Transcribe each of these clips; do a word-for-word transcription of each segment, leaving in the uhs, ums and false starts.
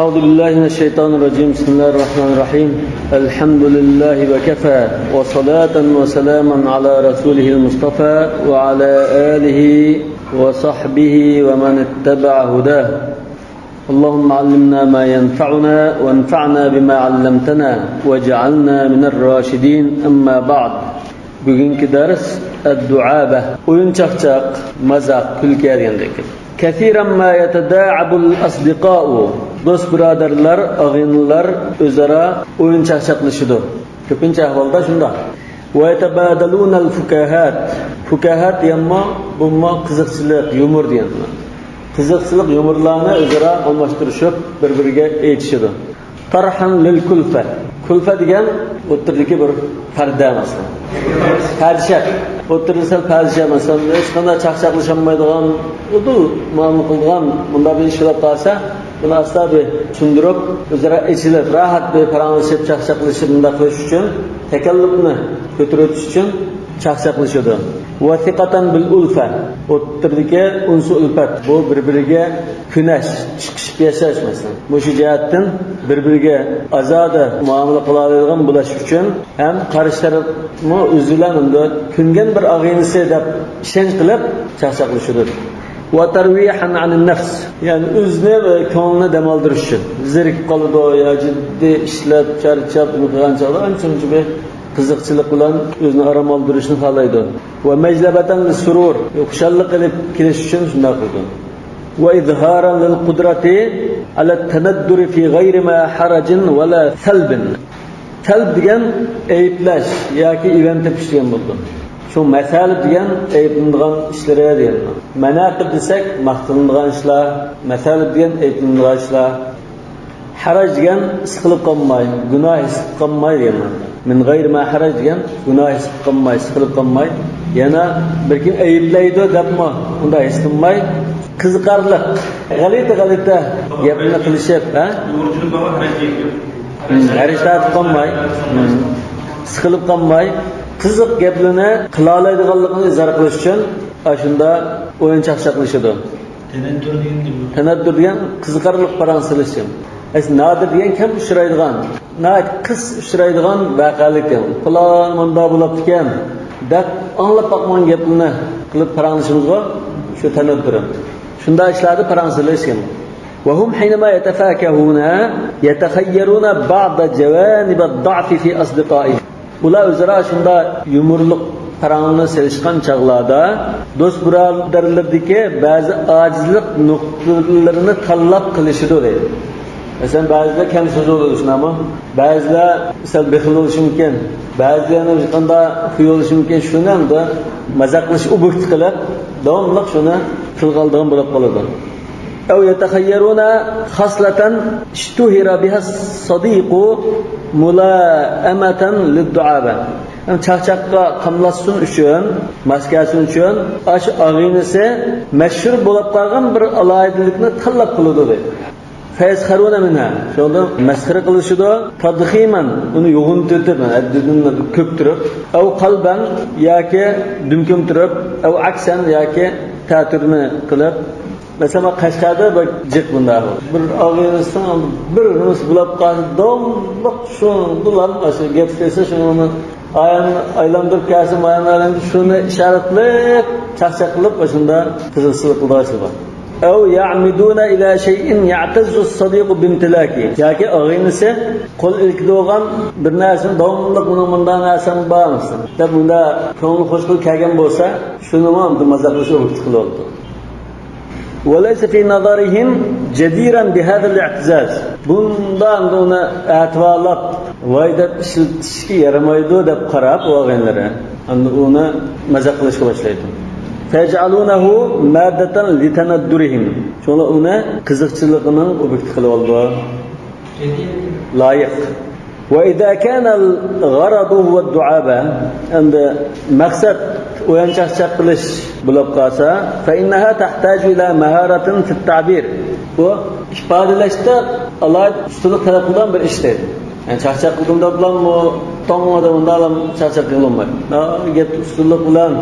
أعوذ بالله من الشيطان الرجيم. بسم الله الرحمن الرحيم. الحمد لله وكفى، وصلاة وسلاما على رسوله المصطفى، وعلى آله وصحبه ومن اتبع هداه. اللهم علمنا ما ينفعنا، وانفعنا بما علمتنا، واجعلنا من الراشدين. أما بعد. بۈگۈنكى دەرس ئەددۇئابە، ئويۇن-چاقچاق، مازاق، كۈلكە دېگەندەك. كثيرا ما يتداعب الأصدقاء، دوست-بۇرادەرلەر، ئاغىنىلەر ئۆزئارا ئويۇن-چاقچاقلىشىدۇ. كۆپىنچە ئەھۋالدا شۇنداق. ويتبادلون الفكاهات، فۇكاھات دېگەنمۇ، بۇمۇ قىزىقچىلىق، يۇمۇر دېگەن. قىزىقچىلىق، يۇمۇرلارنى ئۆزئارا ئالماشتۇرۇشۇپ، بىر-بىرىگە ئېيتىشىدۇ. ترحا للكلفة. كۇلفە دېگەن ئوتتۇرىدىكى بىر پەردە، مەسىلەن. پەردىشەك. ئوتتۇرىدا سەل پەردىشەك، مەسىلەن، ھېچقانداق چاقچاقلىشالمايدىغان، ئۇدۇل مۇئامىلە قىلىدىغان مۇنداق بىر ئىش بولۇپ قالسا، بۇنى ئاستا بىر سۇندۇرۇپ، ئۆزئارا ئېچىلىپ، راھەت بىر پاراڭلىشىپ، چاقچاقلىشىپ، مۇنداق قىلىش ئۈچۈن، تەكەللۇپنى كۆتۈرۈۋېتىش ئۈچۈن چاقچاقلىشىدۇ. وثقة بالألفة. ئوتتۇرىدىكى ئۇنسۇ ئۈلپەت. بۇ بىر-بىرىگە كۆنەش، چىقىشىپ ياشاش، مەسىلەن. مۇشۇ جەھەتتىن بىر-بىرىگە ئازادە مۇئامىلە قىلالايدىغان بولۇش ئۈچۈن ھەم قارشى تەرەپمۇ ئۆزى بىلەن ئۇندا كۆنگەن بىر ئاغىنىسى دەپ ئىشەنچ قىلىپ چاقچاقلىشىدۇ. وترويحا عن النفس، يەنى ئۆزىنى ۋە كۆڭلىنى دەم ئالدۇرۇش ئۈچۈن. زېرىكىپ قالىدۇ يا جىددىي ئىشلەپ، چارچاپ، نېمە قىلغان چاغدا ئانچە-مۇنچە بىر قىزىقچىلىق بىلەن ئۆزىنى ئارام ئالدۇرۇشنى خالايدۇ. ومجلبة للسرور، خۇشاللىق ئېلىپ كېلىش ئۈچۈن شۇنداق قىلىدۇ. وإظهارا للقدرة على التندر في غير ما حرج ولا ثلب. تەلب دېگەن ئەيىبلەش ياكى ئېۋەن تېپىش دېگەن بولىدۇ. شۇ مەسەلىب دېگەن ئەيىبلىنىدىغان ئىشلىرى دېگەن. مەناقىب دېسەك، ماختىنىدىغان ئىشلار، مەسەلىب دېگەن ئەيىبلىنىدىغان ئىشلار. ھەرەج دېگەن سىقىلىپ قالماي، گۇناھ ھېس قىلىپ قالماي دېگەن مەنىدە. من غير ما حرج دېگەن گۇناھ ھېس قىلىپ قالماي، سىقىلىپ قالماي. يەنە بىر كىم ئەيىبلەيدۇ دەپمۇ ئۇنداق ھېس قىلماي، قىزىقارلىق، غەلىتە-غەلىتە گەپنى قىلىشىپ، ھە؟ ھەرەج تارتىپ قالماي، سىقىلىپ قالماي، قىزىق گەپلىرىنى قىلالايدىغانلىقىنى ئىزھار قىلىش ئۈچۈن ئاشۇنداق ئويۇن چاقچاقلىشىدۇ. تەنەددۇر دېگەن نېمە؟ تەنەددۇر دېگەن قىزىقارلىق پاراڭ سېلىش دېگەن. ئەسلى نادىر دېگەن كەم ئۇچرايدىغان، ناھايىتى قىس ئۇچرايدىغان ۋەقەلىك دېگەن. پالان مۇنداق بولاپتىكەن دەپ ئاڭلاپ باقمىغان گەپلىرىنى قىلىپ پاراڭلىشىمىزغۇ شۇ تەنەددۇر. شۇنداق ئىشلاردا پاراڭ سېلىش دېگەن. وهم حينما يتفاكهون يتخيرون بعض جوانب الضعف في أصدقائهم. ئۇلار ئۆزئارا شۇنداق يۇمۇرلۇق پاراڭنى سېلىشقان چاغلاردا دوست بۇرادەرلىرىدىكى بەزى ئاجىزلىق نۇقتىلىرىنى تاللاپ قىلىشىدۇ دەيدۇ. مەسىلەن، بەزىلەر كەم سۆزلۈك بولۇشى مۇمكىن، بەزىلەر سەل بېخىل بولۇشى مۇمكىن، بەزىلەرنىڭ قانداق خۇي بولۇشى مۇمكىن، شۇنى ئەمدى مازاق قىلىش ئوبيېكتى قىلىپ، داۋاملىق شۇنى تىلغا ئالىدىغان بولۇپ قالىدۇ. أو يتخيرون خصلة اشتهر بها الصديق ملائمة للدعابة. يەنى چاقچاققا قاملاشسۇن ئۈچۈن، ماس كەلسۇن ئۈچۈن، ئاشۇ ئاغىنىسى مەشھۇر بولۇپ قالغان بىر ئالاھىدىلىكنى تاللاپ قىلىدۇ دەيدۇ. فيسخرون منها، شۇنىڭدىن مەسخىرە قىلىشىدۇ. تضخيما، ئۇنى يوغىنىتىپ، ھەددىدىن كۆپتۈرۈپ، أو قلبا، ياكى دۈمكۈمتۈرۈپ، أو عكسا، ياكى تەتۈرىنى قىلىپ، مەسىلەن، قەشقەردە بىر جىق بۇنداق. بىر ئاغىنىسىنىڭ بىر نېمىسى بولۇپ قالسا، داۋاملىق شۇنىڭ بىلەن ئاشۇ گەپ قىلسا، شۇنىڭ ئايان-، ئايلاندۇرۇپ كەلسە، مايان ئايلاندۇرۇپ، شۇنى ئىشارەت قىلىپ، چاقچاق قىلىپ، ئاشۇنداق قىزىقچىلىق قىلىدىغان ئىشى بار. أو يعمدون إلى شيء يعتز الصديق بامتلاكه. ياكى ئاغىنىسى قول ئىلكىدە بولغان بىر نەرسىنى داۋاملىق، مېنىڭ مۇنداق نەرسەم بار، مەسىلەن، دەپ مۇنداق كۆڭلى خۇش قىلىپ كەلگەن بولسا، شۇنىمۇ مازاقلىشىپ ئوقۇپ قىلىۋالىدۇ. وليس في نظرهم جديرا بهذا الاعتزاز. بۇنداق ئۇنى ئەتىۋارلاپ، ۋاي دەپ ئىشلىتىشكە يارىمايدۇ دەپ قاراپ، ئۇ ئاغىنىلىرى ئەمدى ئۇنى مازاق قىلىشقا باشلايدۇ. فيجعلونه مادة لتندرهم. شۇڭا ئۇنى قىزىقچىلىقىنىڭ ئوبيېكتى قىلىۋالىدۇ. لايىق. وإذا كان الغرض هو الدعابة، ئەمدى مەقسەت ئويۇن چاقچاق قىلىش بولۇپ قالسا، فإنها تحتاج إلى مهارة في التعبير. بۇ ئىپادىلەشتە ئالاھىدە ئۇستىلىق تەلەپ قىلىدىغان بىر ئىش دەيدۇ. يەنى چاقچاق قىلدىم دەپلا، توڭلىدىم ئۇنداقلا چاقچاق قىلىنمايدۇ. گەپ ئۇستىلىق بىلەن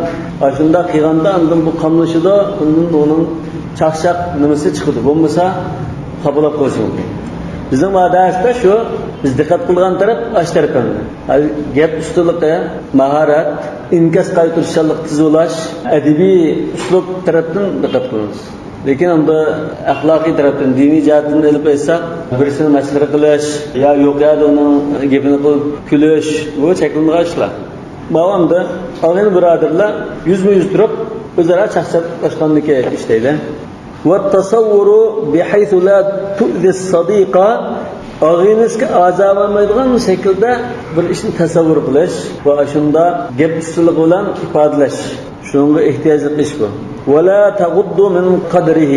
ئاشۇنداق قىلغاندا ئاندىن بۇ قاملىشىدۇ، ئۇنىڭ چاقچاق نېمىسى چىقىدۇ. بولمىسا خاپىلاپ قېلىشى مۇمكىن. بىزنىڭ مۇھادىرىسىدە شۇ، بىز دىققەت قىلغان تەرەپ ئاشۇ تەرەپ ئەمدى. ھازىر گەپ ئۇستىلىقى، ماھارەت، ئىنكاس قايتۇرۇشچانلىق، تىز بولاش، ئەدەبىي ئۇسلۇب تەرەپتىن دىققەت قىلىمىز. لېكىن ئەمدى ئەخلاقىي تەرەپتىن، دىنىي جەھەتتىن ئېلىپ ئېيتساق، بىرسىنى مەسخىرە قىلىش يا يوق يەردە ئۇنىڭ گېپىنى قىلىپ كۈلۈش، بۇ چەكلىنىدىغان ئىشلار. ماۋۇ ئەمدى ئاغىنە بۇرادەرلەر يۈزمۇ يۈز تۇرۇپ ئۆزئارا چاقچاقلاشقاندىكى ئىش دەيلى. والتصور بحيث لا تؤذي الصديق، ئاغىنىسىگە ئازار بەرمەيدىغان شەكىلدە بىر ئىشنى تەسەۋۋۇر قىلىش ۋە ئاشۇنداق گەپ ئۇستىلىقى بىلەن ئىپادىلەش، شۇنىڭغا ئېھتىياجلىق ئىش بۇ. ولا تغض من قدره،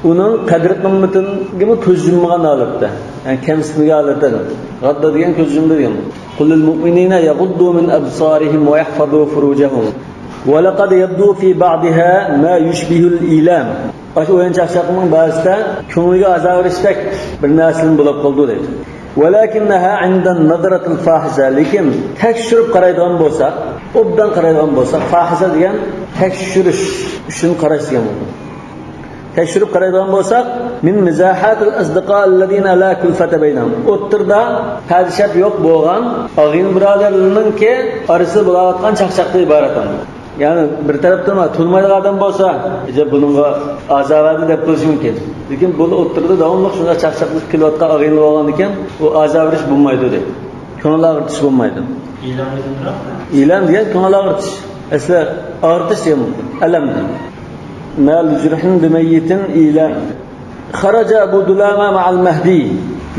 ئۇنىڭ قەدىر-قىممىتىگىمۇ كۆز يۇممىغان ھالەتتە، يەنى كەمسىتمىگەن ھالەتتە. غەددە دېگەن كۆز يۇمدى دېگەن. قل للمؤمنين يغضوا من أبصارهم ويحفظوا فروجهم ولقد يبدو في بعضها ما يشبه الإيلام. ئاشۇ ئويۇن-چاقچاقنىڭ بەزىسىدە كۆڭلىگە ئازار بېرىشتەك بىر نەرسىلەرمۇ بولۇپ قالىدۇ دەيدۇ. ولكنها عند النظرة الفاحصة، لېكىن تەكشۈرۈپ قارايدىغان بولساق، ئوبدان قارايدىغان بولساق، فاحىصە دېگەن تەكشۈرۈش ئۈچۈن قاراش دېگەن بولىدۇ. تەكشۈرۈپ قارايدىغان بولساق، من مزاحات الأصدقاء الذين لا كلفة بينهم، ئوتتۇرىدا پەردە-شەپ يوق بولغان ئاغىنە بۇرادەرلەرنىڭكى ئارىسىدا بولۇۋاتقان چاقچاقتىن ئىبارەت. يەنى بىر تەرەپتىن تونۇمايدىغان ئادەم بولسا، ئەجەب بۇنىڭغا ئازار بەردى دەپ قويۇشى مۇمكىن. لېكىن بۇ ئوتتۇرىدا داۋاملىق شۇنداق چاقچاقلىشىپ كېلىۋاتقان ئاغىنە بولغاندىكىن، ئۇ ئازار بېرىش بولمايدۇ دەيدۇ. كۆڭۈل ئاغرىتىش بولمايدۇ. ئىلام دېگەن كۆڭۈل ئاغرىتىش. ئەسلى ئاغرىتىش دېگەن بولىدۇ. ئەلەم دېگەن. ما لجرح بميت إيلام. خرج أبو دلامة مع المهدي.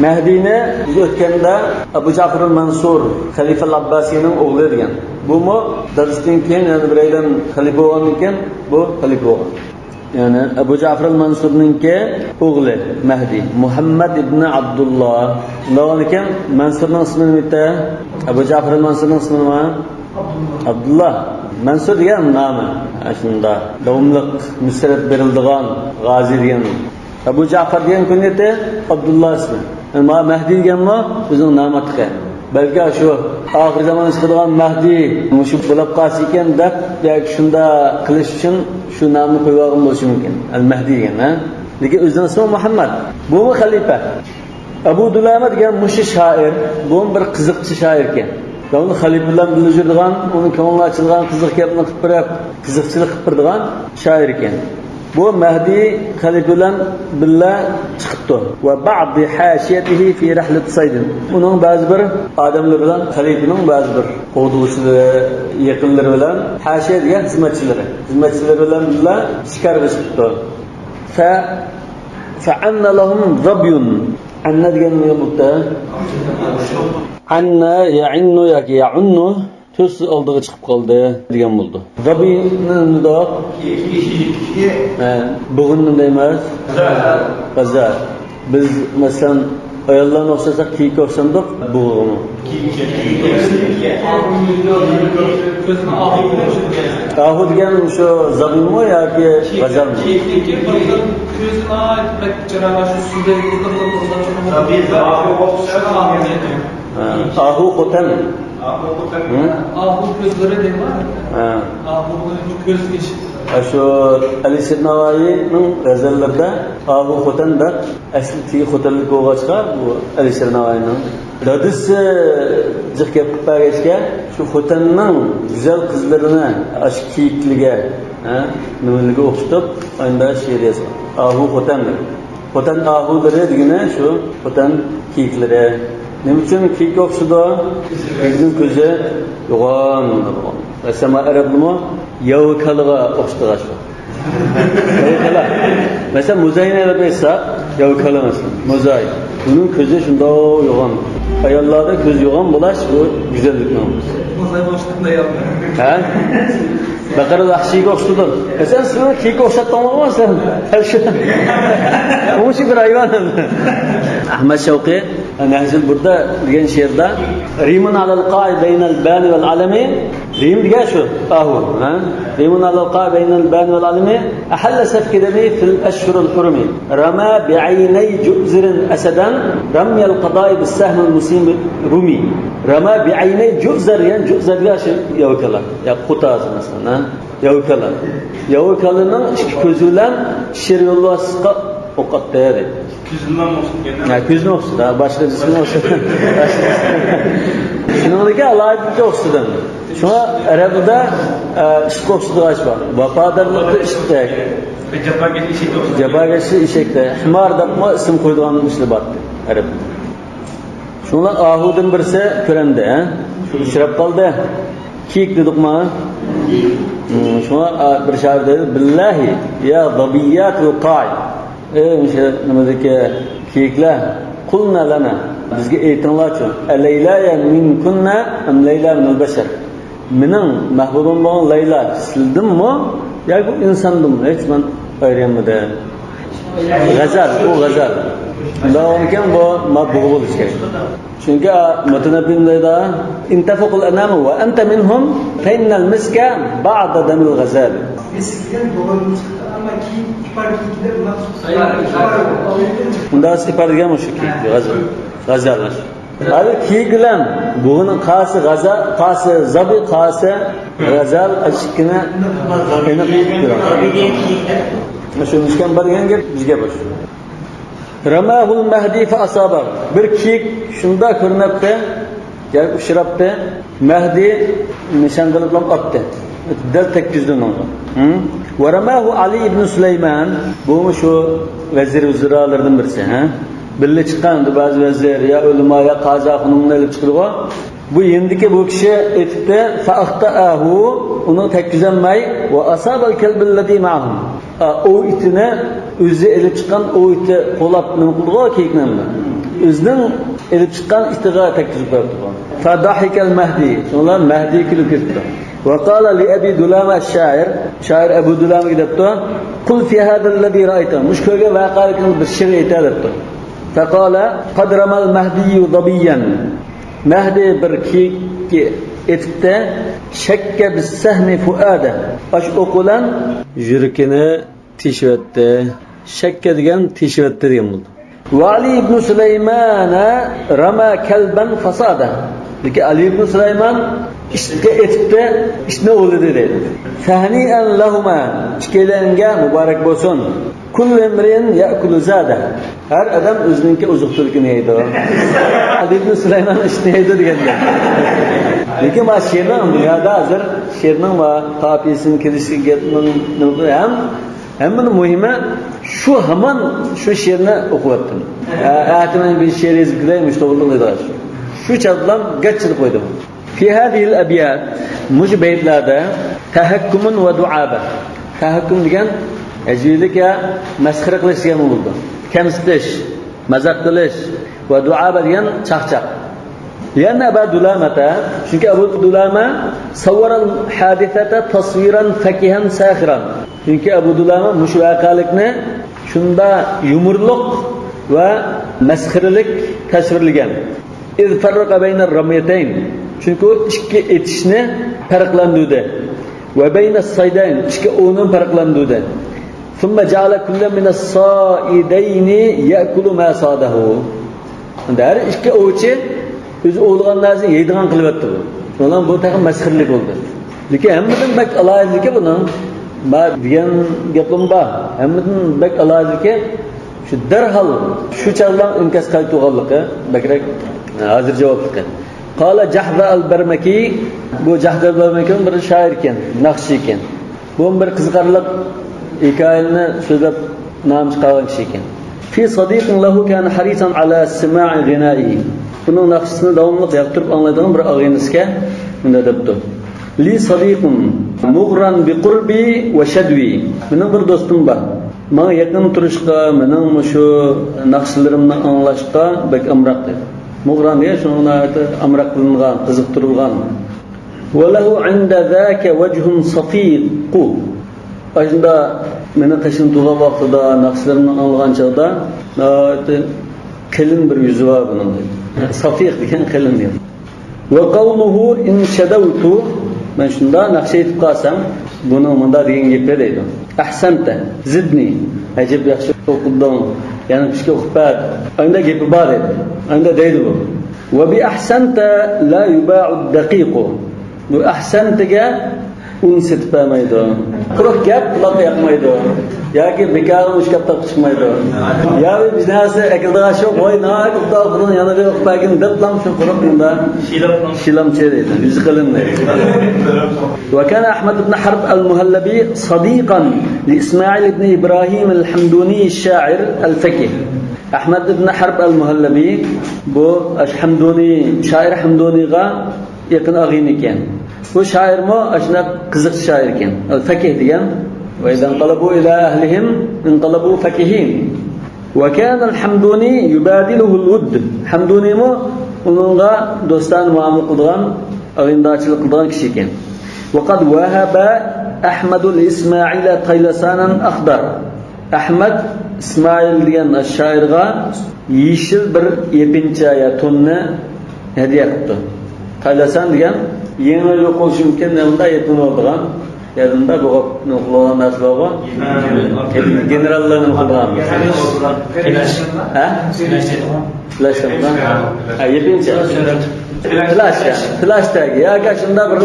مەھدىينى بىز ئۆتكەندە ئەبۇ جەفەر مەنسۇر، خەلىپە ئەبباسىينىڭ ئوغلى دېگەن. بۇمۇ دادىسىدىن كېيىن يەنە بىرەيلەن خەلىپە بولغاندىن كېيىن بۇ خەلىپە بولغان. يەنى ئەبۇ جەفەر مەنسۇرنىڭكى ئوغلى مەھدى، مۇھەممەد ئىبنى ئابدۇللا. شۇنداق بولغاندىكىن مەنسۇرنىڭ ئىسمى نېمە؟ ئەبۇ جەفەر مەنسۇرنىڭ ئىسمى نېمە؟ ئابدۇللا. مەنسۇر دېگەن نامى. شۇنداق. داۋاملىق نۇسرەت بېرىلىدىغان غازى دېگەن. ئەبۇ جەفەر دېگەن كۇنيىتى، ئابدۇللا ئىسمى. مانا مەھدى دېگەنمۇ ئۆزىنىڭ نامى ئاتىقى. بەلكى شۇ ئاخىر زاماندا چىقىدىغان مەھدى مۇشۇ بولۇپ قالسا ئىكەن دەپ ياكى شۇنداق قىلىش ئۈچۈن شۇ نامنى قويۇۋالغان بولۇشى مۇمكىن. ئەل مەھدى دېگەن، ھە؟ لېكىن ئۆزىنىڭ ئىسمى مۇھەممەد. بۇمۇ خەلىپە. ئەبۇ دۇلامە دېگەن مۇشۇ شائىر، بۇمۇ بىر قىزىقچى شائىركەن. داۋاملىق خەلىپە بىلەن بىللە يۈرىدىغان، ئۇنىڭ كۆڭلىنى ئاچىدىغان قىزىق گەپنى قىلىپ بېرىپ، قىزىقچىلىق قىلىپ بېرىدىغان شائىركەن. بۇ مەھدى خەلىپە بىلەن بىللە چىقىپتۇ. وبعض حاشيته في رحلة صيد. ئۇنىڭ بەزى بىر ئادەملىرى بىلەن خەلىپىنىڭ بەزى بىر قوغدىغۇچىلىرى، يېقىنلىرى بىلەن، ھاشىيە دېگەن خىزمەتچىلىرى، خىزمەتچىلىرى بىلەن بىللە شىكارغا چىقىپتۇ. ف فعن لهم ظبي. ئەننە دېگەن نېمە بولۇپتۇ؟ ئەننە يەئىننۇ ياكى يەئۇننۇ. تۈرسىز ئالدىغا چىقىپ قالدى دېگەن بولىدۇ. زابىينى نېمە دەيدۇ؟ ھە، بۇغىنى نېمە دەيمىز؟ غازا. بىز، مەسىلەن، ئاياللارنى ئوخشاتساق كېيىككە ئوخشامدۇق بۇغىغىمۇ؟ ئاھۇ دېگەن شۇ زابىيمۇ ياكى غازالمۇ؟ كۆزى ناھايىتى بەك چىرايلىق، شۇ سۇدا ھە، ئاھۇ خوتەن. ئاھۇ خوتەن. ھە؟ ئاھۇ كۆزلىرى دەيدۇ. ھە. ئاھۇ كۆز ئېشى. ئاشۇ ئەلىشىر ناۋايىنىڭ غەزەللىرىدە ئاھۇ خوتەن دەپ، ئەسلى تېگى خوتەنلىك بولغاچقا، بۇ ئەلىشىر ناۋايىنىڭ دادىسى جىق گەپ قىلىپ بەرگەچكە، شۇ خوتەننىڭ گۈزەل قىزلىرىنى ئاشۇ كېيىكلىرىگە، ھە، نېمىلىرىگە ئوخشىتىپ، ئانداق شېئىر يازغان. ئاھۇ خوتەن دەپ. خوتەن ئاھۇلىرى دېگىنى شۇ خوتەن كېيىكلىرى. نېمە ئۈچۈن كېيىككە ئوخشىدى؟ كېيىكنىڭ كۆزى يوغان بولغان. مەسىلەن، ئەرەبلىرىمۇ ياۋا كالىغا ئوخشىتىدىغان شۇ. ياۋا كالا. مەسىلەن، مۇزاينى ئېلىپ ئېيتساق، ياۋا كالا مەسىلەن. مۇزاي. بۇنىڭ كۆزى شۇنداق يوغان. ئاياللاردا كۆز يوغان بولاش بۇ گۈزەللىكنىڭ. مۇزاي بولۇشتىن ئاياللار. ھە؟ بەقەرە ۋەھشىيگە ئوخشىتىدۇ. ئە، سەن سىلەرنى كېيىككە ئوخشاتتىڭلارغۇ سەن. ئۇمۇ شۇ بىر ھايۋان. ئەھمەد شەۋقى نەھجۇل بۇردا دېگەن شېئىردا، ريم على القاع بين البان والعلم، ريم دېگەن شۇ، ئاھۇ، ھە؟ ريم على القاع بين البان والعلم، أحل سفك دمي في الأشهر الحرم. رمى بعيني جؤزر أسدا، رمي القضاء بالسهم المسيب رمي. رمى بعيني جؤزر، يەنى جؤزر دېگەن شۇ ياۋا كالا. يا قوتازى مەسىلەن، ھە؟ ياۋا كالا. ياۋا كالىنىڭ ئىككى كۆزى بىلەن شىر يولۋاسقا ئوق ئاتتى دەيدۇ. كۆزىنىمۇ ئوخشىتىدۇ. ھە، كۆزىنى ئوخشىتىدۇ، ھە، باشقا جىسمىنى ئوخشىتىدۇ. شۇنىڭدىكى ئالاھىدىلىكى ئوخشىتىدۇ. شۇڭا ئەرەبلەردە، ئە، ئىشىككە ئوخشىتىدىغان ئىش بار. ۋاپادارلىقتا ئىشىكتەك. جاپاكەش ئېشەكتەك. جاپاكەش ئېشەكتەك. ھىمار دەپمۇ ئىسىم قويىدىغان ئىشلار بار ئەرەبلەردە. شۇڭا ئاھۇدىن بىرسى كۆرەندە، ھە؟ ئۇچراپ قالدى. كىيىك دېدۇقمۇ؟ ھىم، شۇڭا، ئا، بىر شائىر دەيدۇ، بىللاھى يا زابىيياتۇل قاي. ئەي، مۇشۇ نېمىدىكى كىيىكلەر، قۇلنا لەنا، بىزگە ئېيتىڭلارچۇ، ئەلەيلايە مىنكۇننا ئەم لەيلا مىنەل بەشەر. مېنىڭ مەھبۇبۇم بولغان لەيلا سىلىدىنمۇ ياكى بۇ ئىنساندىنمۇ؟ ھېچ مەن ئايرىيالمىدىم. غەزەل، ئۇ غەزەل. شۇنداق بولغانىكەن بۇ ما بۇغا بولۇشى كېرەك. چۈنكى، ئا، مۇتەنەببىم دەيدۇ، ئىن تەفۇقۇل ئەنامۇ ۋە ئەنتە مىنھۇم فەئىننەل مىسكە بەئدە دەمىل غەزەل. مىسك دېگەن بۇغىنى چىقتى، ئەمما كېيىن ئىپار كېيىكلەر بۇنداق ئۇنداق ئىپار دېگەن مۇشۇ كېيىك، غەزەل. غەزەل. ھازىر كېيىك بىلەن بۇغىنىڭ قاسى غەزەل، قاسى زابى، قاسى غەزەل، ئىككىنى ئېنىق بىلىڭ. شۇ مىسكەن بار دېگەن گەپ بىزگە بوش. رەماھۇل مەھدى فەئەسابە. بىر كېيىك شۇنداق كۆرۈنەتتى، ياكى ئۇچراپتى. مەھدى نىشان قىلىپلا ئاتتى. دەل تەگكۈزدى ئۇنىڭغا. ھىم؟ ۋە رەماھۇ ئەلى ئىبنى سۇلەيمان. بۇمۇ شۇ ۋەزىر ۋۇزرالىرىدىن بىرسى، ھە؟ بىللە چىققان بەزى ۋەزىر، يا ئۆلىما، يا قازى ئاخۇنۇمنى ئېلىپ چىقىدىغۇ. بۇ يېنىدىكى بۇ كىشى ئېتىپتۇ، فەئەختەئەھۇ، ئۇنى تەگكۈزەلمەي، ۋە ئەسابەل كەلبەللەزى مەئەھۇ. ئا، ئوۋ ئىتىنى، ئۆزى ئېلىپ چىققان ئوۋ ئىتى قولاپ نېمە قىلدىغۇ كېيىكنى ئەمدى. ئۆزىنىڭ ئېلىپ چىققان ئىتىغا تەگكۈزۈپ قويۇپتۇ. فەدەھىكەل مەھدى، شۇڭلار مەھدى كۈلۈپ كېتىپتۇ. ۋە قالە لىئەبى دۇلامە شائىر، شائىر ئەبۇ دۇلامىگە دەپتۇ، قۇل فى ھازەللەزى رەئەيتە، مۇشۇ كۆرگەن ۋەقەلىكىڭىز بىر شېئىر ئېيتە دەپتۇ. فەقالە قەد رەمەل مەھدىييۇ زەبىييەن. مەھدى بىر كېيىككە ئېتىپتە، شەككە بىسسەھمى فۇئادە. ئاشۇ ئوق بىلەن يۈرىكىنى تېشىۋەتتى. شەككە دېگەن تېشىۋەتتى دېگەن بولىدۇ. ۋە ئەلى ئىبنى سۇلەيمانە رەمە كەلبەن فەسادە. لېكىن ئەلى ئىبنى سۇلەيمان ئىتكە ئېتىپتە، ئىتنى ئوۋلىدى دەيدۇ. فەھنىئەن لەھۇمە، ئىككىيلەنگە مۇبارەك بولسۇن. كۇللۇ ئىمرىئىن يەئكۇلۇ زادە. ھەر ئادەم ئۆزىنىڭكى ئوزۇق-تۈلۈكىنى يەيدۇ. ئەلى ئىبنى سۇلەيمان ئىتنى يەيدۇ دېگەندەك. لېكىن ما شېئىرنىڭ دۇنيادا ھازىر شېئىرنىڭ ما قاپىيىسىنىڭ كېلىشى گەپنىڭ ھەم ھەممىدىن مۇھىمى، شۇ ھامان شۇ شېئىرنى ئوقۇۋەتتىم. ئە-، ئەتە مەن بىر شېئىر يېزىپ كېلەي، مۇشۇ توغرىلىق دېدى. شۇ چاغدىلا گاچ چېلىپ قويدۇم. في هذه الأبيات، مۇشۇ بەيتلەردە تەھەككۇمۇن ۋە دۇئابە. تەھەككۇم دېگەن ھەجۋىيلىك يا مەسخىرە قىلىش دېگەنمۇ بولىدۇ. كەمسىتىش، مازاق قىلىش ۋە دۇئابە دېگەن چاقچاق. لأن أبا دلامة، چۈنكى ئەبۇ دۇلامە، صور الحادثة تصويرا فكها ساخرا. چۈنكى ئەبۇ دۇلامە مۇشۇ ۋەقەلىكنى شۇنداق يۇمۇرلۇق ۋە مەسخىرىلىك تەسۋىرلىگەن. إذ فرق بين الرميتين، چۈنكى ئۇ ئىككى ئېتىشنى پەرقلەندۈردى. وبين الصيدين، ئىككى ئوۋنى پەرقلەندۈردى. ثم جعل كلا من الصائدين يأكل ما صاده. ئەمدى ھەر ئىككى ئوۋچى ئۆزى ئوۋلىغان نەرسىنى يەيدىغان قىلىۋەتتى بۇ. شۇنىڭ بۇ تېخى مەسخىرىلىك بولدى. لېكىن ھەممىدىن بەك ئالاھىدىلىكى بۇنىڭ، ما دېگەن گەپلىرىم بار. ھەممىدىن بەك ئالاھىدىلىكى شۇ دەرھال شۇ چاغلا ئىنكاس قايتۇرغانلىقى بەكرەك ھازىر جاۋابلىقى. قال جەھزەئەل بەرمەكى، بۇ جەھزەئەل بەرمەكىنىڭ بىر شائىر ئىكەن، ناخشىچى ئىكەن. بۇ بىر قىزىقارلىق ھېكايىلەرنى سۆزلەپ نام چىقارغان كىشى ئىكەن. في صديق له كان حريصا على سماع غنائه. ئۇنىڭ ناخشىسىنى داۋاملىق ياقتۇرۇپ ئاڭلايدىغان بىر ئاغىنىسىكەن، مۇنداق دەپتۇ. لي صديق مغرا بقربي وشدوي. مېنىڭ بىر دوستۇم بار. ماڭا يېقىن تۇرۇشقا، مېنىڭ مۇشۇ ناخشىلىرىمنى ئاڭلاشقا بەك ئامراق دەيدۇ. مۇغران دېگەن شۇنىڭ ناھايىتى ئامراقلىنغان، قىزىقتۇرۇلغان. وله عند ذاك وجه صفيق. ئاشۇنداق مېنىڭ قېشىمدا تۇرغان ۋاقتىدا، ناخشىلىرىمنى ئاڭلىغان چاغدا ناھايىتى قېلىن بىر يۈزى بار بۇنىڭ دەيدۇ. سەفىق دېگەن قېلىن دېگەن. وقوله إن شدوت، مەن شۇنداق ناخشا ئېيتىپ قالسام، بۇنىڭ مۇنداق دېگەن گېپى دەيدۇ. أحسنت، زدني، ئەجەب ياخشى ئوقۇدۇڭ، يەنە بىزگە ئوقۇپ بەر. ئانداق گېپى بار ئىدى. ئانداق دەيدۇ بۇ. وبأحسنت لا يباع الدقيق. بۇ ئەھسەنتىگە ئۇن سېتىپ بەرمەيدۇ. قۇرۇق گەپ قۇلاققا ياقمايدۇ. ياكى بىكارغا مۇشۇ گەپ تاپقا چىقمايدۇ. يا بىر نەرسە ئەكېلىدىغان شۇ، ۋاي، ناھايىتى ئوبدان قىلدىڭ، يەنە بىر ئوقۇپ بەرگىن دەپلا شۇ قۇرۇق مۇندا شىلام چېلىيدۇ، يۈزى قېلىنمايدۇ. وكان أحمد بن حرب المهلبي صديقا لإسماعيل بن إبراهيم الحمدوني الشاعر الفقيه. ئەھمەد ئىبن ھەرب ئەل مۇھەللەبى، بۇ ئاشۇ ھەمدۇنى، شائىر ھەمدۇنىغا يېقىن ئاغىنە ئىكەن. بۇ شائىرمۇ ئاشۇنداق قىزىقچى شائىر ئىكەن. ئەل فەكىھ دېگەن. وإذا انقلبوا إلى أهلهم انقلبوا فكهين. وكان الحمدوني يبادله الود. ھەمدۇنىمۇ ئۇنىڭغا دوستانە مۇئامىلە قىلىدىغان، ئاغىنىدارچىلىق قىلىدىغان كىشى ئىكەن. وقد وهب أحمد لإسماعيل طيلسانا أخضر. ئەھمەد ئىسمائىل دېگەن شائىرغا يېشىل بىر يېپىنچا يا توننى ھەدىيە قىپتۇ. تايلاسان دېگەن يېڭى يوقىلىشى مۇمكىن، يېڭىدا يېپىنىۋالىدىغان، يېرىدا بولغان نېمە قىلىدىغان نەرسە بارغۇ؟ گېنېراللار نېمە قىلىدىغان؟ ھە؟ پىلاش دەيدىغان. ھە، يېپىنچا. پىلاش، يا. پىلاش تەگى. ياكى شۇنداق بىر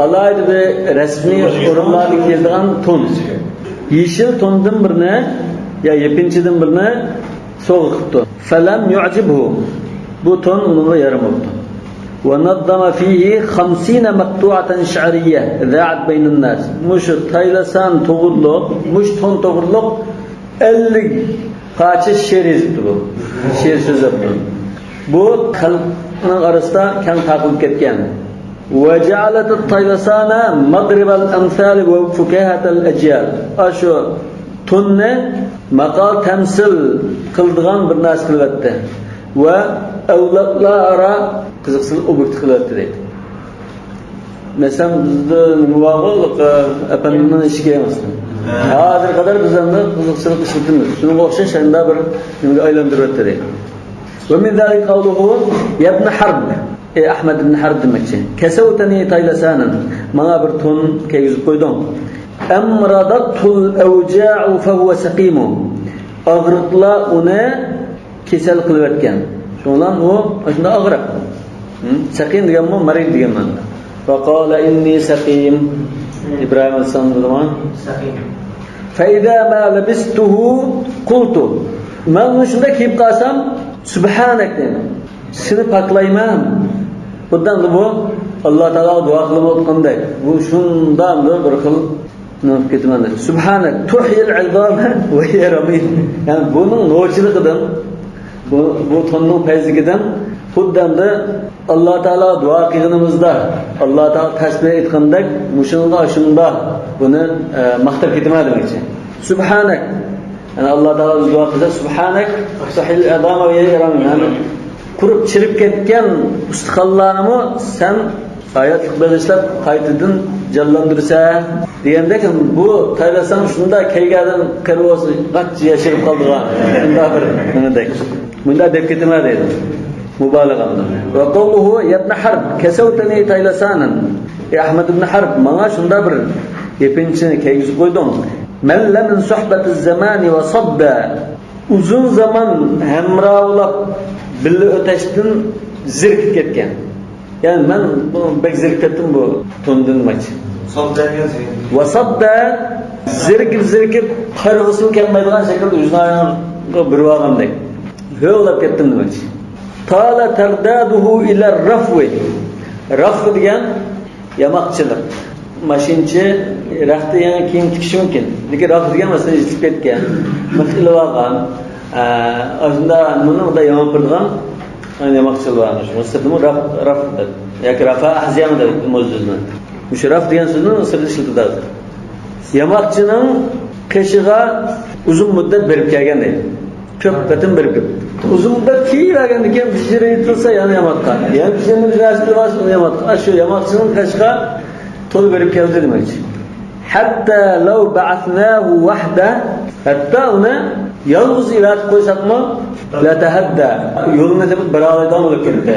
ئالاھىدە بىر رەسمىي ئورۇنلاردا كىيىلىدىغان تون. يېشىل توندىن بىرنى يا يېپىنچىدىن بىرنى سوۋغا قىپتۇ. فلم يعجبه. بۇ تون ئۇنىڭغا يارىماپتۇ. ونظم فيه خمسين مقطوعة شعرية ذاعت بين الناس. مۇشۇ تايلاسان توغرۇلۇق، مۇشۇ تون توغرۇلۇق ئەللىك پارچە شېئىر يېزىپتۇ بۇ. شېئىر سۆزلەپتۇ. بۇ خەلقنىڭ ئارىسىدا كەڭ تارقىلىپ كەتكەن. وجعلت الطيلسان مضرب الأمثال وفكاهة الأجيال. ئاشۇ توننى ماقال تەمسىل قىلىدىغان بىر نەرسە قىلىۋەتتى. ۋە ئەۋلادلار ئارا قىزىقسىز ئوبيېكت قىلىۋەتتى دەيدۇ. مەسىلەن، بىزدە نېمە بارغۇ، ئەپەندىمنىڭ ئىشىكى مەسىلەن. ھازىرغا قەدەر بىز ئەمدى قىزىقسىز ئىشلىتىمىز. شۇنىڭغا ئوخشاش شۇنداق بىر نېمىگە ئايلاندۇرۇۋەتتى دەيدۇ. ومن ذلك قوله يا ابن حرب، ئەي ئەھمەد ئىبن ھەرب دېمەكچى. كسوتني طيلسانا، ماڭا بىر تون كىيگۈزۈپ قويدۇڭ. أمرضته الأوجاع فهو سقيم، ئاغرىقلار ئۇنى كېسەل قىلىۋەتكەن. شۇنىڭ بىلەن ئۇ شۇنداق ئاغرىق. ھە؟ سەقىم دېگەنمۇ مەرىز دېگەن مەنىدە. فقال إني سقيم. ئىبراھىم ئەلەيھىسسالام دېدىغۇ؟ سقيم. فإذا ما لبسته قلت، مەن ئۇنى شۇنداق كىيىپ قالسام، سبحانك دەيمەن. سېنى پاكلايمەن. خۇددى ئەمدى بۇ ئاللا تائالاغا دۇئا قىلىۋاتقاندەك. بۇ شۇنداق بىر خىل نېمە قىلىپ كېتىمەن دەپ. سبحانك تحيي العظام وهي رميم. يەنى بۇنىڭ نوچىلىقىدىن، بۇ، بۇ توننىڭ پەيزىلىكىدىن خۇددى ئەمدى ئاللا تائالاغا دۇئا قىلغىنىمىزدا، ئاللا تائالاغا تەسبىھ ئېيتقاندەك، مۇشۇنىڭغا ئاشۇنداق بۇنى، ئە، ماختاپ كېتىمەن دېمەكچى. سبحانك. يەنى ئاللا تائالا بىز دۇئا قىلسا، سبحانك تحيي العظام وهي رميم. يەنى قۇرۇپ چىرىپ كەتكەن ئۇستىخانلارنىمۇ سەن ھاياتلىق بېغىشلاپ قايتىدىن جانلاندۇرىسەن دېگەندەك، بۇ تايلاسان شۇنداق كەيگەدىن قېرى بولسا قاچ ياشىرىپ قالىدىغان شۇنداق بىر نېمىدەك. مۇنداق دەپ كېتىمەن دەيدۇ. مۇبالىغە بىلەن. وقوله يا ابن حرب كسوتني طيلسانا. ئەي ئەھمەد ئىبن ھەرب، ماڭا شۇنداق بىر يېپىنچىنى كىيگۈزۈپ قويدۇڭ. مل من صحبة الزمان وصد. ئۇزۇن زامان ھەمراھلاپ بىللە ئۆتەشتىن زېرىكىپ كەتكەن. يەنى مەن بۇ بەك زېرىكىپ كەتتىم بۇ توندىن دېمەكچى. ساددا دېگەن زېرىكىپ. ۋە ساددا، زېرىكىپ، زېرىكىپ، قارىغۇسىمۇ كەلمەيدىغان شەكىلدە ئۆزىنىڭ ئايىغىغا بۇرۇپ ئالغاندەك. ھۆڭلەپ كەتتىم دېمەكچى. طال ترداده إلى الرفو. رەف دېگەن ياماقچىلىق. ماشىنىچى رەختە يېڭى كىيىم تىكىشى مۇمكىن. لېكىن رەف دېگەن مەسىلەن يىتىپ كەتكەن، مىخ ئېلىۋالغان، ئە، ئاشۇنداق نېمىنى ئۇنداق ياماپ بېرىدىغان ياماقچىلار بار. شۇ سىرتىمۇ رەف، رەف دەپ. ياكى رفع أحذية دەپ مۇزدۇزنى. مۇشۇ رەف دېگەن سۆزنى سىرتىدا ئىشلىتىدۇ ھازىر. ياماقچىنىڭ قېشىغا ئۇزۇن مۇددەت بېرىپ كەلگەن دەيدۇ. كۆپ قېتىم بېرىپ كەلدى. ئۇزۇن مۇددەت كىيىۋەرگەندىن كېيىن بىر يېرى يىرتىلسا يەنە ياماققا. يەنە بىر يېرىنى بىر نەرسە قىلىۋالسا يەنە ياماققا. شۇ ياماقچىنىڭ قېشىغا تولا بېرىپ كەلدى دېمەكچى. حتى لو بعثناه وحده، ھەتتا ئۇنى يالغۇز ئەۋەتىپ قويساقمۇ، لتهدى، يولىنى تېپىپ بېرەلەيدىغان بولۇپ كەتتى.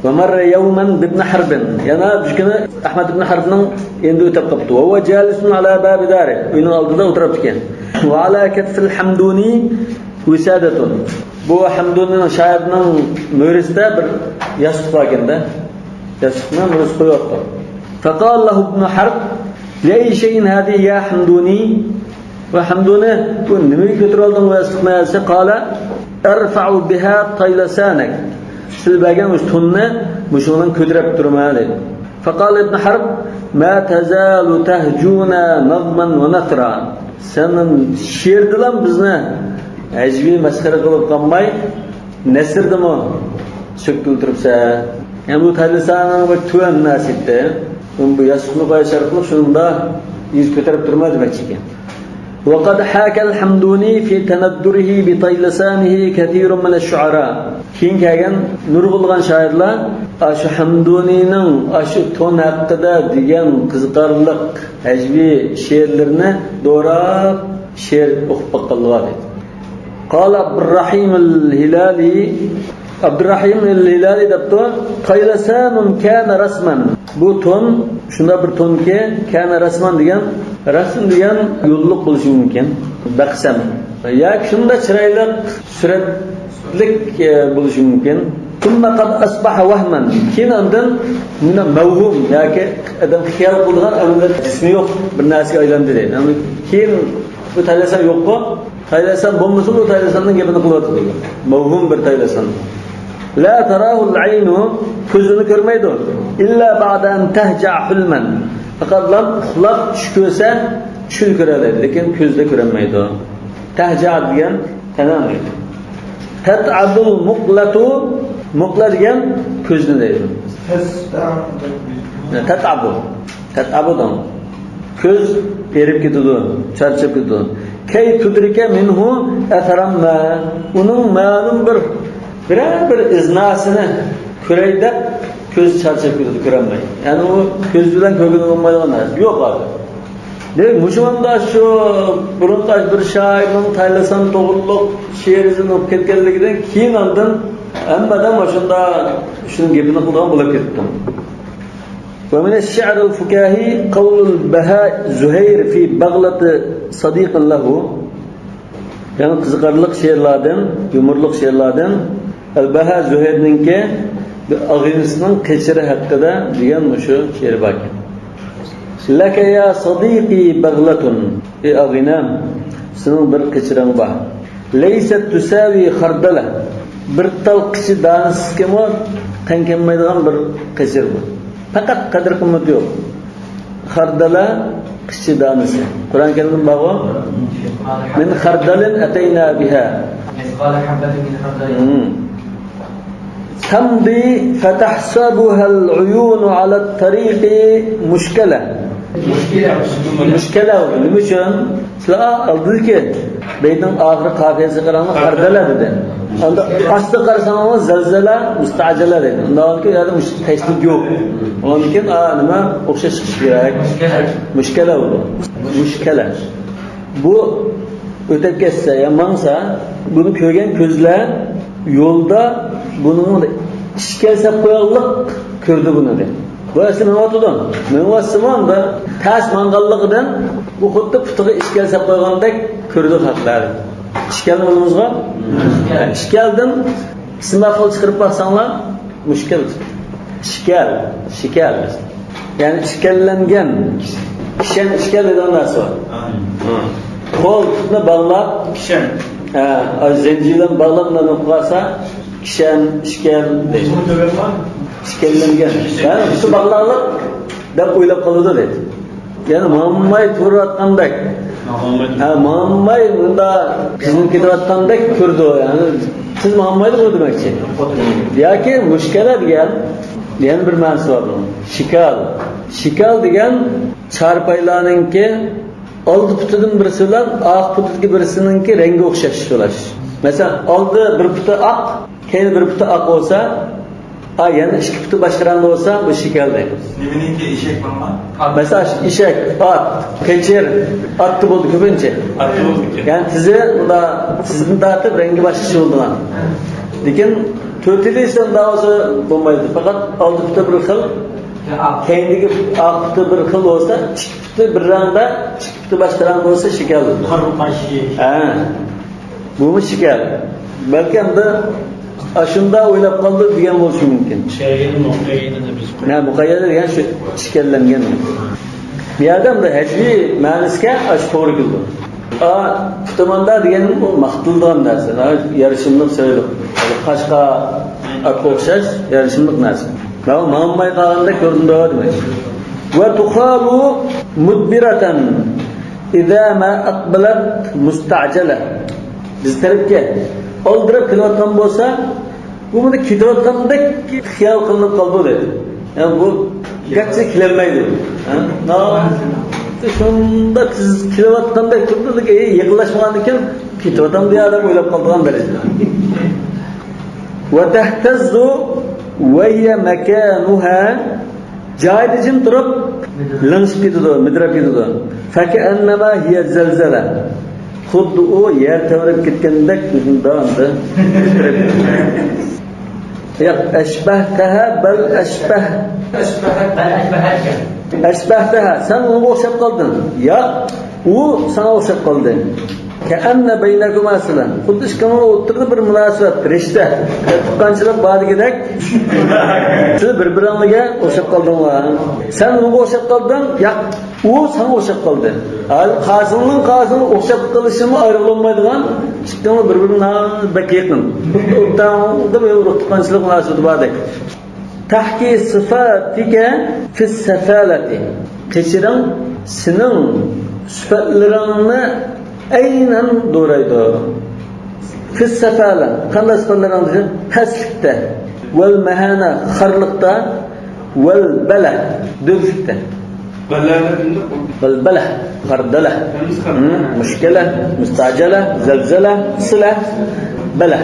ومر يوما بابن حرب. يەنە بىر كۈنى ئەھمەد ئىبن ھەربنىڭ يېنىدا ئۆتۈپ قاپتۇ. وهو جالس على باب داره. ئۆينىڭ ئالدىدا ئولتۇرۇپتىكەن. وعلى كتف الحمدوني وسادة. بۇ ھەمدۇنىنىڭ، شائىرنىڭ مۈرىسىدە بىر ياستۇق بار ئىكەن-دە. ياستۇقنى مۈرىسى قويۇپتۇ. فقال له ابن حرب، لأي شيء هذه يا حمدوني؟ ۋە ھەمدۇنى، بۇ نېمىگە كۆتۈرۈۋالدىڭ بۇ ياستۇقنى دېسە، قال: أرفع بها طيلسانك. سىلەر بەرگەن مۇشۇ توننى مۇشۇ بىلەن كۆتۈرۈپ تۇرىمەن دېدى. فقال ابن حرب: ما تزال تهجونا نظما ونثرا. سەن شېئىردىلا بىزنى ھەجۋىي مەسخىرە قىلىپ قالماي، نەسردىمۇ سۆكۈپ تۇرۇپسەن. يەنى بۇ تەلىسانىڭ بىر تۆۋەن مۇناسىۋىتى. بۇ ياستۇقنى قويۇش ئارقىلىق شۇنىڭدا يۈز كۆتۈرۈپ تۇرما دېمەكچى ئىكەن. وقد حاكى الحمدوني في تندره بطيلسانه كثير من الشعراء. كېيىن كەلگەن نۇرغۇنلىغان شائىرلار ئاشۇ ھەمدۇنىنىڭ ئاشۇ تون ھەققىدە دېگەن قىزىقارلىق ھەجۋىي شېئىرلىرىنى دوراپ شېئىر ئوقۇپ باققانلار بار دەيدۇ. قال عبد الرحيم الهلالي، ئابدۇرەھىم ئەل ھىلالى دەپتۇ، تايلاسانۇن كانە رەسمەن. بۇ تون شۇنداق بىر تونكى، كانە رەسمەن دېگەن، رەسم دېگەن يوللۇق بولۇشى مۇمكىن، بەقسەم. ياكى شۇنداق چىرايلىق، سۈرەتلىك، ئە، بولۇشى مۇمكىن. ثم قد أصبح وهما. كېيىن ئاندىن مۇنداق مەۋھۇم ياكى ئادەم خىيال قىلىدىغان ئەمەلىيەت جىسمى يوق بىر نەرسىگە ئايلاندى دەيدۇ. يەنى كېيىن بۇ تايلاسان يوققۇ، تايلاسان بولمىسا، بۇ تايلاساننىڭ گېپىنى قىلىۋاتىدۇ. مەۋھۇم بىر تايلاسان. لا تراهۇل ئەينۇ، كۆز ئۇنى كۆرمەيدۇ. ئىللا بەئدە ئەن تەھجەئە ھۇلمەن. پەقەتلا ئۇخلاپ چۈش كۆرسە، چۈشىدە كۆرەلەيدۇ، لېكىن كۆزىدە كۆرەلمەيدۇ. تەھجەئە دېگەن تەنە ئاغرىيدۇ. تەتئەبۇل مۇقلەتۇ، مۇقلە دېگەن كۆزنى دەيدۇ. تەتئەبۇ. تەتئەبۇدىن. كۆز ئېرىپ كېتىدۇ، چارچاپ كېتىدۇ. كەي تۇدرىكە مىنھۇ ئەسەرەممە. ئۇنىڭ مەلۇم بىر، بىرەر بىر ئىزناسىنى كۆرەي دەپ كۆز چارچاپ كېتىدۇ، كۆرەلمەي. يەنى ئۇ كۆز بىلەن كۆرگىلى بولمايدىغان نەرسە. يوق ھازىر. دېمەك، مۇشۇ مانا شۇ بۇرۇنقى بىر شائىرنىڭ تايلاسان توغرۇلۇق شېئىر يېزىلىپ كەتكەنلىكىدىن كېيىن ئاندىن ھەممە ئادەم مۇشۇنداق شۇنىڭ گېپىنى قىلىدىغان بولۇپ كېتىپتۇ. ومن الشعر الفكاهي قول البهاء زهير في بغلة صديق له. يەنى قىزىقارلىق شېئىرلاردىن، يۇمۇرلۇق شېئىرلاردىن ئەلبەھا زۆھەيرنىڭكى بىر ئاغىنىسىنىڭ قېچىرى ھەققىدە دېگەن مۇشۇ شېئىرى باركەن. لك يا صديقي بغلة. ئى ئاغىنەم، سېنىڭ بىر قېچىرىڭ بار. ليست تساوي خردلة. بىر تال قىچا دانىسىگىمۇ تەڭ كەلمەيدىغان بىر قېچىر بۇ. پەقەت قەدىر قىممىتى يوق. خردلە، قىچا دانىسى. قۇرئان كەرىمدە بارغۇ؟ من خردل أتينا بها. مثقال حبة من خردل. مم. تمضي فتحسبها العيون على الطريق مشكلة. مۇشكىلە. مۇشكىلە. نېمە ئۈچۈن؟ سىلەر ئالدىدىكى بەيتنىڭ ئاخىرى قاپىيەسىگە قاراڭلار، خردلە دېدى. ئاندا ئاستىغا قارىساڭلار زەلزەلە، مۇستەجىلە دەيدۇ. ئۇنداق بولغاندىكىن ئۇ يەردە مۇش-، تەشدىد يوق. ئۇنىڭدىن كېيىن، ئا، نېمە، ئوخشاش چىقىشى كېرەك. مۇشكىلە بولىدۇ. مۇشكىلە. بۇ ئۆتۈپ كەتسە يا ماڭسا، بۇنى كۆرگەن كۆزلەر يولدا بۇنىڭ ئىشكەل سەپ قويغانلىق كۆردى بۇنى دەيدۇ. بۇ ئەسلى مېڭىۋاتىدۇ. مېڭىۋاتسىمۇ ئاندا تەس ماڭغانلىقىدىن بۇ خۇددى پۇتىغا ئىشكەل سەپ قويغاندەك كۆرىدۇ خەقلەر. ئىشكەلنى بىلىمىزغۇ؟ ئىشكەلدىن ئىسىم ئەھۋال چىقىرىپ باقساڭلار، مۇشكىل. ئىشكەل، شىكەل. يەنى ئىشكەللەنگەن. كىشەن ئىشكەل دەيدىغان نەرسە بار. قول پۇتنى باغلاپ، كىشەن. ھە، زەنجىر بىلەن باغلاپ مۇنداق قىلىپ قالسا، كىشەن، ئىشكەل دەيدۇ. ئىشكەللەنگەن. يەنى پۇتى باغلاقلىق دەپ ئويلاپ قالىدۇ دەيدۇ. يەنى ماڭماي تۇرۇۋاتقاندەك. ھە، ماڭماي مۇندا تىزلىنىپ كېتىۋاتقاندەك كۆرىدۇ. يەنى تىز ماڭمايدۇ بۇ دېمەكچى. ياكى مۇشكەلە دېگەن يەنە بىر مەنىسى بار بۇنىڭ. شىكال. شىكال دېگەن چارپايلارنىڭكى ئالدى پۇتىدىن بىرسى بىلەن ئارقا پۇتىدىكى بىرسىنىڭكى رەڭگى ئوخشاش بولۇش. مەسىلەن، ئالدى بىر پۇتى ئاق، كەينى بىر پۇتى ئاق بولسا، ئا، يەنە ئىككى پۇتى باشقا رەڭدە بولسا، بۇ شىكەل دەيمىز. نېمىنىڭكى ئېشەك ماڭغان؟ مەسىلەن، ئېشەك، ئات، قېچىر، ئاتتا بولىدۇ كۆپىنچە. ئاتتا بولىدۇ. يەنى تىزى مۇندا تىزدىن تارتىپ رەڭگى باشقىچە بولىدىغان. لېكىن تۆتىلى ئىسلامدا بولسا بولمايدۇ. پەقەت ئالدى پۇتى بىر خىل، كەينىدىكى ئارقا پۇتى بىر خىل بولسا، ئىككى پۇتى بىر رەڭدە، ئىككى پۇتى باشقا رەڭدە بولسا شىكەل. قارىمۇ قارشى. ھە. بۇمۇ شىكەل. بەلكى ئەمدى ئاشۇنداق ئويلاپ قالدى دېگەن بولۇشى مۇمكىن. شەرئىدە مۇقەييەدە دەپ يېزىپ قويۇڭ. ھە، مۇقەييەدە دېگەن شۇ ئىشكەللەنگەن. بۇ يەردە بۇ ھەجۋىي مەنىسىگە ئاشۇ توغرا كېلىدۇ. ئا، پۇتىماندا دېگەن ئۇ ماختىلىدىغان نەرسە، ھە، يارىشىملىق سۆيلۈك. قاشقا ئاتقا ئوخشاش يارىشىملىق نەرسە. مانا ماڭالماي قالغاندەك كۆرۈنىدۇ دېمەك. وتخال مدبرة إذا ما أقبلت مستعجلة. بىز تەرەپكە ئالدىراپ كېلىۋاتقان بولسا، بۇ مانا كېتىۋاتقاندەك خىيال قىلىنىپ قالىدۇ دەيدۇ. يەنى بۇ گەپسە كېلەلمەيدۇ. ھە؟ شۇنداق تېز كېلىۋاتقاندەك تۇرىدۇ، لېكىن، ئەي، يېقىنلاشمىغاندىكىن كېتىۋاتامدۇ يا دەپ ئويلاپ قالىدىغان دەرىجىدە. وتهتز وهي مكانها، جايىدا جىم تۇرۇپ لىڭشىپ كېتىدۇ، مىدىرلاپ كېتىدۇ. فكأنما هي زلزلة، خۇددى ئۇ يەر تەۋرەپ كەتكەندەك. ياق، أشبهتها بل أشبه، أشبهتها، سەن ئۇنىڭغا ئوخشاپ قالدىڭ. ياق، ئۇ ساڭا ئوخشاپ قالدى. كأن بينكما صلة، خۇددى ئىككىڭلار ئوتتۇرىدا بىر مۇناسىۋەت، رىشتە، تۇغقانچىلىق بار دېگۈدەك. سىز بىر-بىرىڭلارگە ئوخشاپ قالدىڭلار. سەن ئۇنىڭغا ئوخشاپ قالدىڭ، ياق، ئۇ ساڭا ئوخشاپ قالدى. ھازىر قاسىمنىڭ قاسىمغا ئوخشاپ قېلىشىمۇ ئايرىلالمايدىغان، ئىككىڭلار بىر-بىرىگە بەك يېقىن. خۇددى ئوتتۇرىڭدا بىر ئۇرۇق تۇغقانچىلىق مۇناسىۋىتى باردەك. تحكي صفاتك في السفالة، قېشىڭ سېنىڭ سۈپەتلىرىڭنى ئەينەن دورايدۇ. في السفالة، قانداق سۈپەتلىرىڭ دېسە، پەسلىكتە. والمهانة، خارلىقتا. والبلة، دۆتلۈكتە. بەلە نېمە؟ بەلبەلە، غەردەلە، مۇشكەلە، مۇستەجەلە، زەلزەلە، سىلە، بەلە.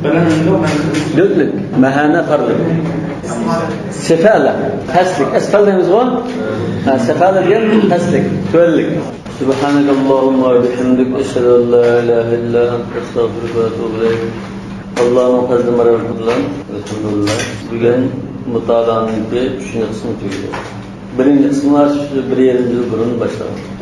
بەلە نېمە؟ دۆتلۈك، مەھەنە، خارلىق. سەفەلە، پەسلىك. ئەسفەل دەيمىزغۇ؟ ھە، سەفەلە دېگەن پەسلىك، تۆۋەنلىك. سبحانك اللهم وبحمدك، أشهد أن لا إله إلا أنت، أستغفرك وأتوب إليك. ئاللانىڭ پەزلى مەرھەمىتى بىلەن، ئەلھەمدۇلىللا، بۈگۈن مۇتالانىڭكى ئۈچىنچى قىسمى تۈگىدى. بىرىنچى قىسمىنى شۇ بىر يېرىم يىل بۇرۇن باشلىغان.